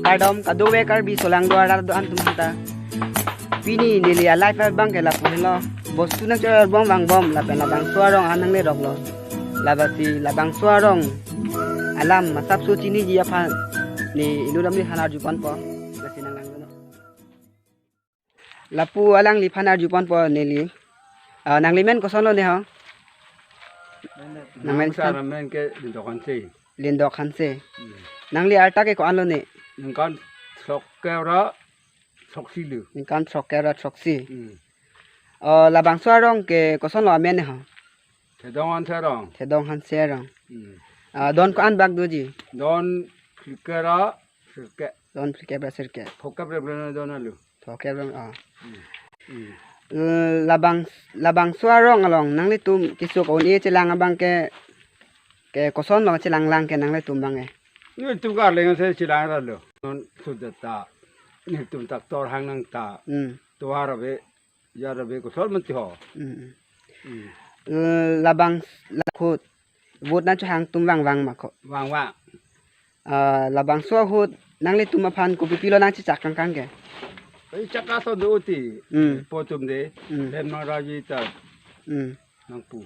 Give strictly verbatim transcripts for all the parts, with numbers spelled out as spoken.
Kardom kadokave Karbi aso lang do arat do-an atum ta. Pini neli a-live abang ke lapu henlo. Bostu nangchor bom vangbom lapen labangso arong an nangle roklo. Lasi labangso arong alam masapso chiniji aphan ne inut damri aphan arju ponpo. Lasi nanglang dolo. Lapu alangliphan arju ponpo neli. Ah, nanglimen kosonlo ne ho? Nangmen Nang sa san? Ramen ke Lindok Hanse. Lindok Hanse. Hmm. Nangli arta ke ko-anlo ne? Ningkan throkkep ra throksi lo. Ningkan throkkep ra throksi. Hmm. Oh, labangso arong ke kosonlo amen ne ho? Thedong Hanse arong. Thedong Hanse arong. Hmm. Ah, don ko-an bak doji? Don phlikep ra sirkep. Don phlikep ra sirkep. Throkkep ra don alo. Throkkep ra, ah. Hmm. Hmm. Eh, labang, labangso arong along nanglitum keso ko-un-e chelang abang ke, ke kosonlo chelanglang ke nanglitum abang ke? Netum karleng se chelang ra lo. Non sudata. Netum tak tor hang nang ta. Hmm. Tovar ave, jar ave, kosonlo mati ho. Hmm. Hmm. Eh, labang, la ahut vote nangchohang atum vangvang ma ko? Vangvang. Ah, labangso ahut nanglitum aphan kopipilo nangchechak kangkang ke? Ei chak ason do ti. Hmm. Po atum de. Hmm. Hem nang raji ta. Hmm. Nangpu.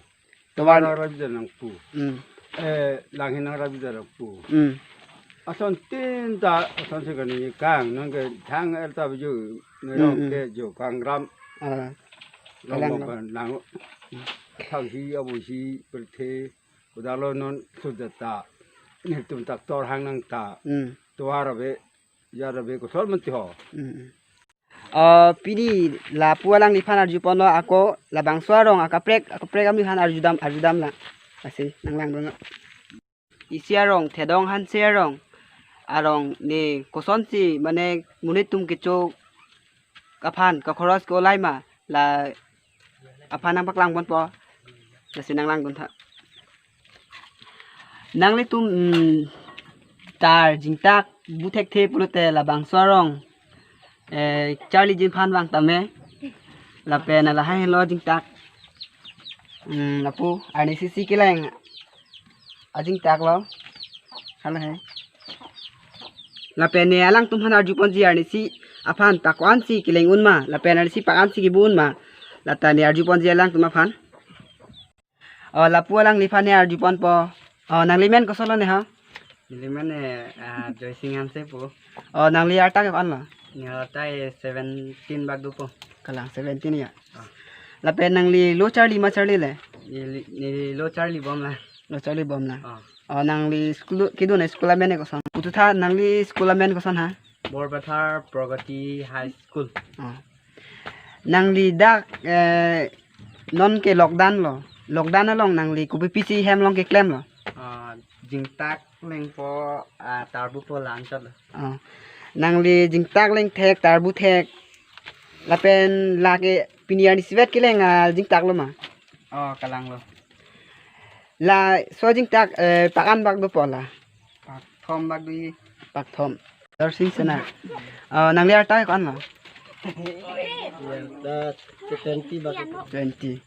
Tovar. Tovar nang raji ta nangpu. Hmm. Eh, lang hin nang raji ta nangpu. Hmm. Asontin ta, asontin kani kang, nang ke thang el ta biju, ne Hmm, rong hmm. ke jo kang ram. Ah. Rong Kalang bang ram. Kan lang. Hmm. Thang hi, abo hi, perthe. Kodalo non sudata. Netum tak tor hang nang ta. Hmm. Tovar ave, jar ave, kosonlo mati ho. Hmm. Oh, pini lapu alangliphan arju ponlo ako labangso arong akaprek, akaprek damriphan arjudam, arjudam lang. Lasi nanglang dolo. Isi arong, Thedong Hanse arong. Arong ne kosonsi mane monit atum kecho aphan kakhoros ke-olai ma, la aphan nangpaklang ponpo. Lasi nanglang duntha. Nanglitum, mm, tar jingtak bu thekthe pulote labangso arong, eh, charliji aphan vang tame. Lapen lahai henlo jingtak. Hmm, lapu arnisi si keleng ajingtak lo. Hala he. Lapen ne alangtum aphan arju ponji arnisi aphan ta ko-ansi keleng un ma, lapen arnisi pa ko-ansi kebu un ma. Lata ne arju ponji alangtum aphan. Oh, lapu alangliphan ne arju ponpo. Oh, nanglimen kosonlo ne ho? Nelimen ne, ah, Joysing Hanse pu. Oh, nangli arta ke ko-anlo? Ne arta ke seventeen bak dopo. Kalang seventeen ya. Ah. Lapen nangli lo charli ma charlile? Ne, ne lo charli bom la. Lo charli bom la. Ah. Oh, nangli school kedun school amen ke koson? Puthot tha nangli school amen koson ha? Borpathar Pragati High School. Oh. Nangli dak, eh, non ke lockdown lo. Lockdown along nangli kopipisi hem along keklemlo? Ah, jingtak lengpo, ah, tar bupo la anchot lo. Ah. Nangli jingtak lengthek, tar buthek. Lapen lake pini arnisi vet keleng, ah, jingtak lo ma? Oh, kalang lo. Laso jingtak, eh, pa ko-an bak dopo la? Pak thom bak doji. Pak thom. Darsing Sena. Oh, nangli arta ko-anlo? Ya, ta twenty bak. Twenty.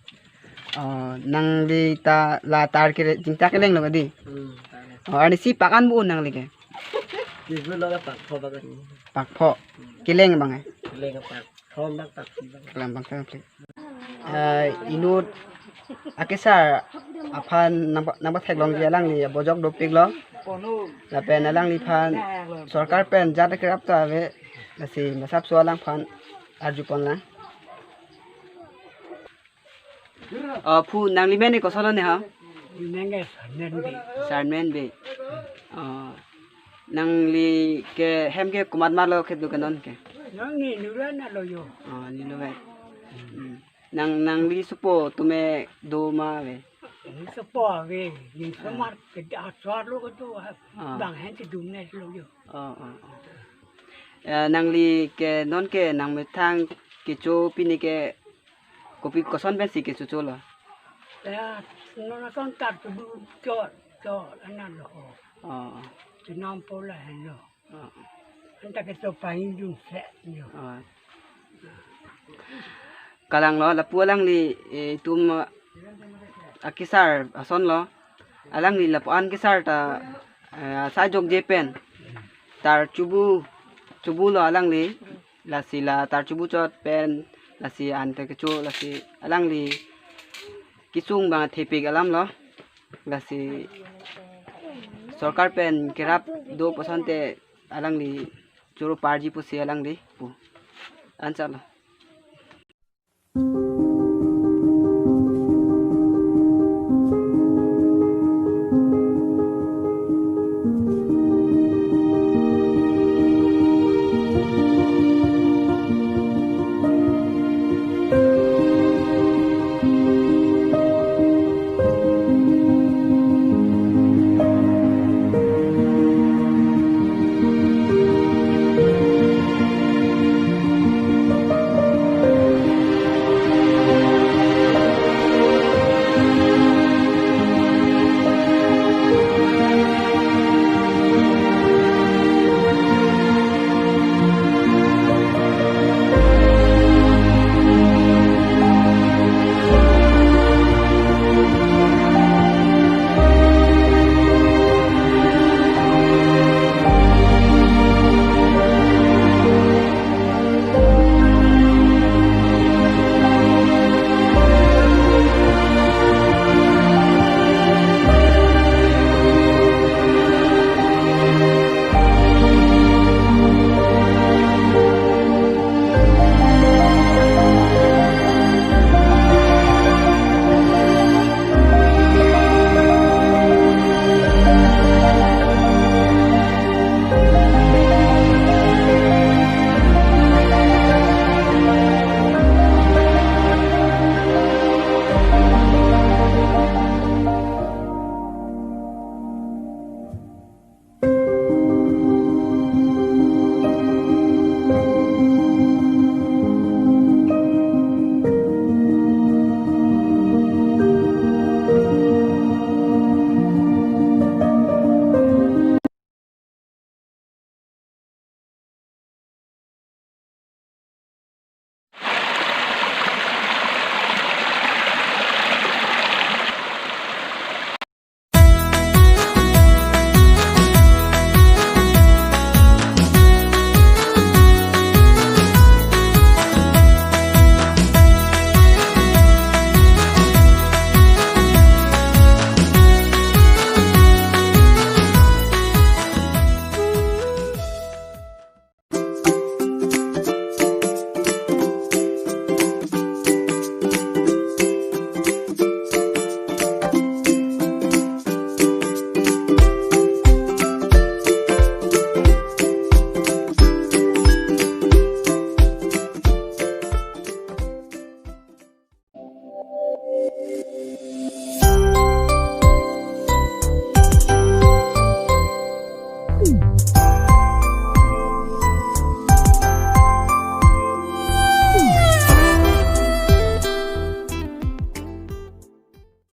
Oh, nangli ta la tar kere jingtak kelenglo kadi? Hmm, tar. Oh, arnisi pa ko-an bu un nangli ke? Ibu lo pak pho bak. Pak pho. Keleng abang eh? Keleng pak thom bak, pak si bak. Keleng abang keleng. Eh, inut akesar aphan nangpa-, nangpatheklongji alangli abojok dopiklo. Lapen alangliphan sorkar pen jat kerap ta ave, lasi masapso alangphan arju pon lang. Oh, phu nanglimen ke kosonlo ne ho? Nang ke Sarmen Bey. Sarmen Bey. Oh, nangli ke hem ke komat malo ke do ke non ke? Nang ne nura na lo yo. Oh, ne lo ke. Hmm. Nang, nangli sopo atum do ma ave? Ne sopo ave, ne somar ke aswar lo ke do, ah, bang hen kedun ne lo yo. Oh, oh, oh. Eh, nangli ke non ke nangmethang kecho pini ke kopi koson pensi kechocholo? Ya, non ason tar kebu chor, chor, anan lo. Oh. Chenam pola henlo. Ah. Anta keso pahin jun se nyo. Ah. Kalanglo, lapu alangli, eh, itum, ah, akesar asonlo. Alangli lapu-an kesar ta, eh, sa jokje pen. Tar chubu chubu lo alangli, lasi la tar chubu chot pen, lasi ante kecho, lasi alangli kesung abang thepik alam lo, lasi sorkar pen kerap do pu asonte alangli choro parji pusi alangli pu. Anchot lo.